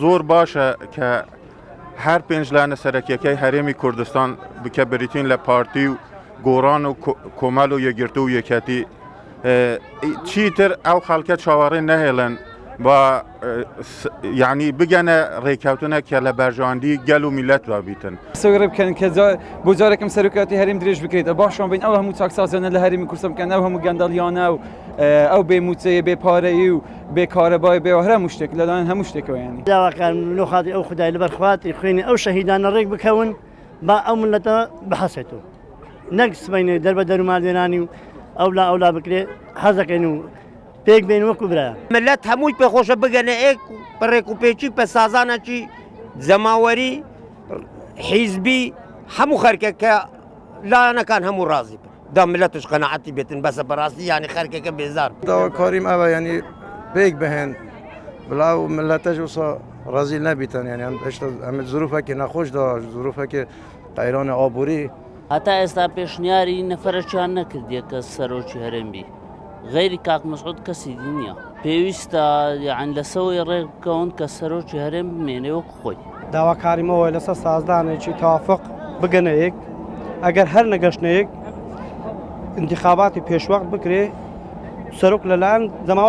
زۆر باشە کە هەر پێنج لایەنە سەرەکیەکەی هەرێمی کوردستان کە بریتین لە پارتی و گۆڕان و کۆمەل و یەکگرتوو و یەکەتی چیتر ئەو خەڵکە چاوەڕێ نەهێڵن با یعنی بگەنە ڕێککەوتنە کە لە بەرژەوەندی گەل و میلەت بیتن. سەوی ڕێ بکەن کە بۆ جارێکم سەرۆکاتی هەرێم درێژ بکرێتەوە باشمان بین ئەو هەموو چاکسازیانە لە هەرێمی کوردستان بکەن ئەو هەموو گەندەڵیانە و ئەو بێ مووچەیە بێ پارەیی و بێ کارەبای بێ هەر هەموو شتێک لەلایەن هەموو شتێکەوە ینی. داواکارم لۆ خاتری ئەو خودای لەبەر خواتری خوێنی ئەو شەهیدانە ڕێک بکەون با ئەو ملەتە بحەسێتەوە نەک سبەینێ دەربە دەر و مالوێرانی و ئەولا ئەولا بکرێ حەزەکەین و پێک بێن وەکو برایان. ملەت هەمووی پێخۆشە بگەنە ئێک بە ڕێک و پێکی پە سازانەکی جەماوەری حیزبی هەموو خەرکە کە لایەنەکان هەموو ڕازی بن دا ملەتش قەناعەتی بێتن بەسە بەڕاستی یانی خەرکەکە بێزار. داواکاریم ئەوە یانی پێک بهێن بلا و ملەتەش وسا ڕەزیل نەبیتن یانی ئەم هێشتا ئەم زروفەکی نەخۆش دا زروفەکی قەیران ئابووری. هەتا ئێستا پێشنیاری نەفەرەکیان نەکردیە کە سەرۆکی هەرێم بی غەیری کاک مەسعود کەسی دی نییە پێویستە یان لەسەوەی ڕێک بکەون کە سەرۆکی هەرێم بمێنێ وەک خۆی. داواکاریم ئەوەیە لەسەر سازدانێکی تەوافق بگەنە یەک، ئەگەر هەر نەگەشتنە یەک ئینتیخاباتی پێشوەخت بکرێ، سەرۆک لەلایەن جەماوەر.